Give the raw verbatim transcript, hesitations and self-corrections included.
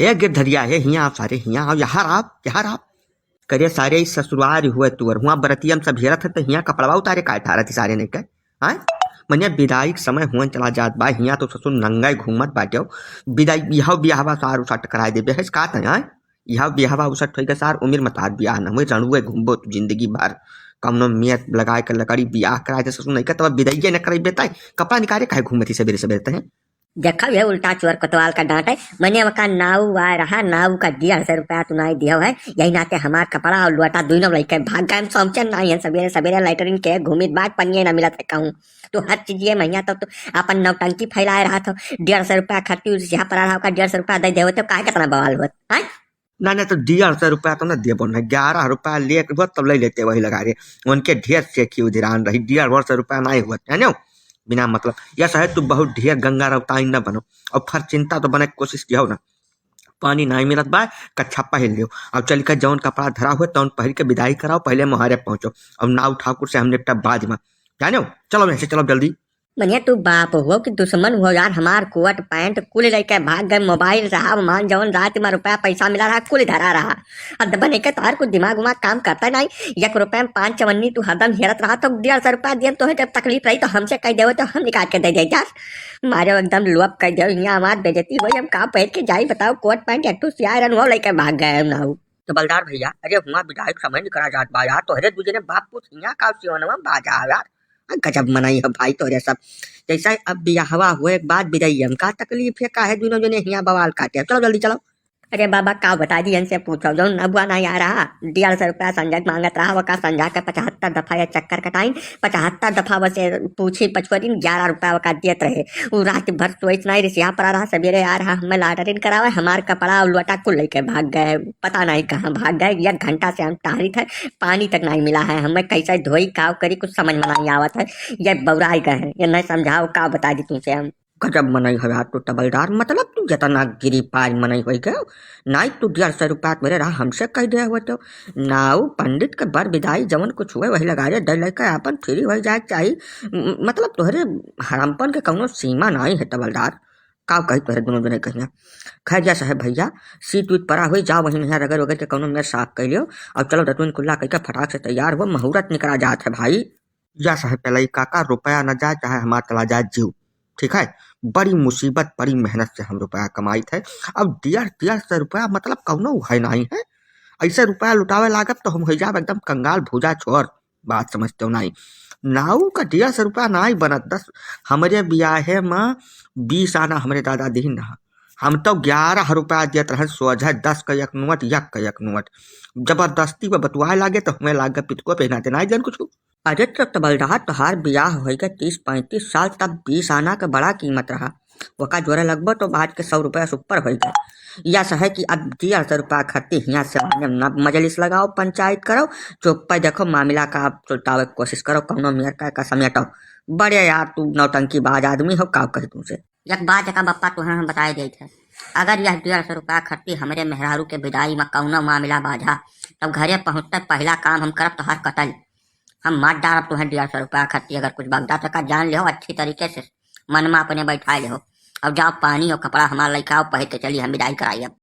ए गिरधरिया, हे हियाँ आओ सारे, हियाँ आओ, यहाँ आओ, यहाँ आओ। करे सारे, ई ससुरार हुए तुअर, हुआँ बरतिया में सब हेरत है, तो हियाँ कपड़वा उतारे काहे ठारत ही सारे नहीं के? हाँ? मने विदाई के समय हुए चला जात बा, हियाँ तो ससुर नंगा ही घूमत बाटे हो। विदाई, यह बियाहवा सार उसट कराए देबे है, का तय, हाँ? यह बियाहवा उसट होइगा सार, उमिर मतार बियाह न होई, रणुए घूमबो तू जिंदगी भर। कौनो मेर लगाए के लकड़ी बियाह कराए दे ससुर नहीं के, तब विदाइये न करइबे तय, कपड़ा निकाले काहे घूमत ही सबेरे सबेरे तय? देखा, ये उल्टा चोर कोतवाल का डांट है। मने वका नाऊ आए रहा, नाऊ का डेढ़ सौ रुपया तू नाई दियो है, यही नाते हमार कपड़ा और लोटा दोनों लइके भाग गए। हम समझे नाई है, सबेरे सबेरे लैटरिन के घूमित बात पनिये ना मिलत है कहूँ। तू हर चीजिये महिया तो तू अपन नौटंकी फैलाए रहा था। डेढ़ सौ रुपया खर्ची उस यहाँ पर आ रहा, ओका डेढ़ सौ रुपया दे देवे तो काहे कितना बवाल होत, हैं? ना, ना, तो डेढ़ सौ रुपया तो ना देबो ना, ग्यारह रुपया ले के होत तब ले लेते वही लगा रे। उनके ढेर से की उधिरान रही, डेढ़ सौ रुपया ना ही होत, जाने हो? बिना मतलब, या साहेब तू बहुत ढेर गंगा रौताई न बनो, और फर चिंता तो बने के कोशिश किया हो ना। पानी नाई मिलत बा, कच्छा पहिर लियो, अब चल के जौन कपड़ा धरा हुए तौन पहिर के विदाई कराओ, पहले मोहारे पहुंचो, और नाऊ ठाकुर से हम निपटा बाद में, जाने हो? चलो यहाँ से, चलो जल्दी। मनिया तू बाप हो कि दुश्मन हो यार, हमार कोट पैंट कुल लइके भाग गए, मोबाइल रहा, मान जौन रात में रुपया पैसा मिला रहा, कुल धरा रहा। अब बने के तोहर कुछ दिमाग उमाग काम करता नहीं, एक रुपया में पाँच चवन्नी तू हरदम हेरत रहा, तो डेढ़ सौ रुपया दिए तोहे जब तकलीफ रही तो हमसे कह देवे तो हम निकाल के दे दे यार। मारे एकदम लोभ कह देवे, यहाँ हमार बेइज्जती होई, हम का पहन के जाई बताओ, कोट पैंट एक ठो सियाए रहन हो लइके भाग गए हम नाऊ। तो बलदार भैया, अरे हुआ विधायक समझ निकला जात बा यार, तोहरे दूजे ने बाप पूछ हियाँ का सियोनवा बाजा यार। आ, गजब मनई हो भाई तोहरे सब। जैसा अब बियाहवा हुए के बाद विदाई हम का तकलीफ है, काहे दुनों जने हियाँ बवाल काटे? चलो जल्दी चलो। अरे बाबा का बता दी, इनसे पूछो, जौन नबुआ ना आ रहा, डेढ़ सौ रुपया संजय मांगत रहा, वका संजय के पचहत्तर दफा ये चक्कर कटाइन, पचहत्तर दफा वसे पूछी पछुआरिन, ग्यारह रुपया वका देत रहे। उ रात भर सोइत नहीं, रिसिया पड़ा रहा, सवेरे आ रहा, हमें लाटरिन करावे, हमार कपड़ा और लोटा कुल लेके भाग गए, पता नहीं कहाँ भाग गए। एक घंटा से हम टहरित है, पानी तक नहीं मिला है, हमें कैसे धोई काव करी, कुछ समझ में नहीं आवत है। ये बौराई गए हैं, ये नहीं समझाओ, का बता दी तुमसे हम। गजब मनई हो यार तू तबलदार, मतलब तू जितना गिरी पार मनई होई गयो, नाई तू डेढ़ सौ रुपया मेरे रहा हमसे कह दे हो तो। नाऊ पंडित के बर विदाई जवन कुछ हुए वही लगा रे, दे लेके अपन फ्री हो जाए के चाही। म-, मतलब तोहरे हरामपन के कौनो सीमा नाई है तबलदार। का कही तोहरे दुनों जने कहिया। खैर जा साहेब भैया, सीट वीट पड़ा हुई, जाओ वहीं यहाँ रगड़ वगड़ के कौनो मेर साफ कर लियो। और चलो दतुन कुल्ला कह के फटाक से तैयार हो, मुहूर्त निकला जात है भाई। या साहेब पेलई काका, रुपया न जाए चाहे हमार चला जाए जीव, ठीक है? बड़ी मुसीबत, बड़ी मेहनत से हम रुपया कमाइत है। अब डेढ़, डेढ़ सौ रुपया मतलब कौनो है नहीं है। ऐसे रुपया लुटावे लागब तो हम हो जाब एकदम कंगाल भूजा छोर, बात समझते हो नहीं? नाऊ का डेढ़ सौ रुपया नहीं बनत, दस, हमरे बियाहे में बीस आना हमरे दादा दीन रहा, हम तो ग्यारह रुपया देत रहन सोझा, दस का एक नोट, एक का एक नोट। जबरदस्ती में बतुआए लागे तो हमें लागे पितको पे नाते नहीं जन कुछ। अरे तो तबलदार, तोहार बियाह होइगा तीस पैंतीस साल, तब बीस आना के बड़ा कीमत रहा। ओका जोरे लगबो तो आज के सौ रुपया से ऊपर होइगा। या सहे कि अब डेढ़ सौ रुपया खर्ची हियाँ से माने न मजलिस लगाओ, पंचायत करो, चुप्पे देखो मामला का आप सुलटावे के कोशिश करो, कौनो मेर का, का समेटो। बड़े यार तू नौटंकी बाज आदमी हो, का कही तुमसे। एक बात एका बप्पा तोहे हम बताए देइत है, अगर यह डेढ़ सौ रुपया खर्ची हमरे मेहरारू के विदाई में कौनो मामला बाझा, तब घरे पहुँचते पहला काम हम करब तोहार कतल। हम मार डारब तुम्हें डेढ़ सौ रुपया खर्ची, अगर कुछ बगदा तो का जान लिहो अच्छी तरीके से मन में अपने बैठा लिहो। अब जाओ पानी और कपड़ा हमार लइके आओ, पहिर के चली हम विदाई कराई अब।